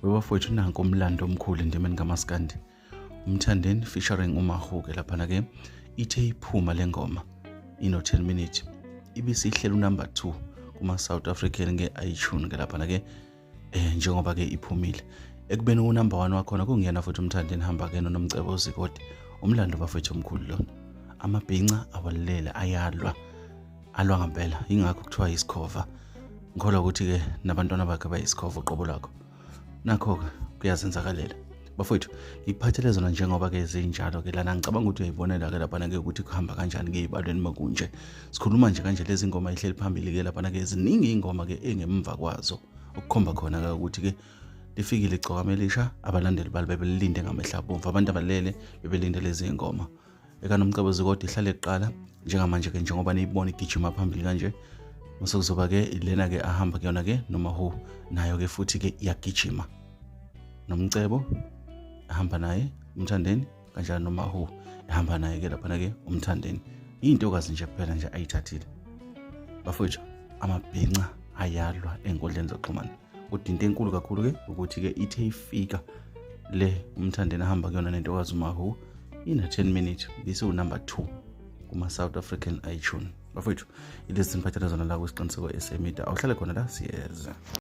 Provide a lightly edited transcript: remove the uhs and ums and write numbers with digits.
Webafowethu, nanku umlando omkhulu endimeni kamaskandi. Umthandeni featuring uMahuke laphana ke, ithe iphuma le ngoma ino 10 minutes ibisihlela unumber 2 kuma South African nge-iTunes ke laphana ke, njengoba ke iphumile ekubeni unumber 1 wakhona kungiyena futhi uMthandeni hamba ke noNomcebo Zikode. Umlando bafethu omkhulu lona. Amabhinca awalele, ayalwa, alwa ngempela, ingakho kuthiwa isikhova. Ngikholwa ukuthi ke nabantwana bakhe bayisikhova uqobo lwakho. Nakho-ke kuyazenzakalela bafowethu, ngikuphathele zona njengoba ke zinjalo ke lana. Ngicabanga ukuthi uyayibonela ke laphana ke ukuthi kuhamba kanjani ke ebalweni makunje. Sikhuluma nje kanje, lezi ngoma ihleli phambili ke laphana ke, ziningi ingoma ke engemva kwazo, okukhomba khona ke ukuthi ke lifikile igcokama elisha. Abalandeli balo bebelinde ngamehla abomvu, abantu abalele bebelinde lezi ngoma. EkaNomcebo Zikode ihlale kuqala njengamanje ke, njengoba niyibona igijima phambili kanje. Mase kuzoba ke lena ke ahamba kuyona ke noma hu, nayo ke futhi ke iyagijima. Nomcebo ahamba naye uMthandeni kanjalo, noma hu ehamba naye ke laphana ke uMthandeni. Into kazi nje kuphela nje ayithathile bafowethu, amabhinca ayalwa ey'nkundleni zokuxhumana. Kodwa into enkulu kakhulu ke ukuthi ke ithe ifika le uMthandeni ahamba kuyona nentokazi uMahu ina 10 minutes bese unumber 2 kuma South African iTunes. Bafowethu, ilezi ziniphathela zona la kwisiqiniseko esemida. Awuhlale khona la, siyeza.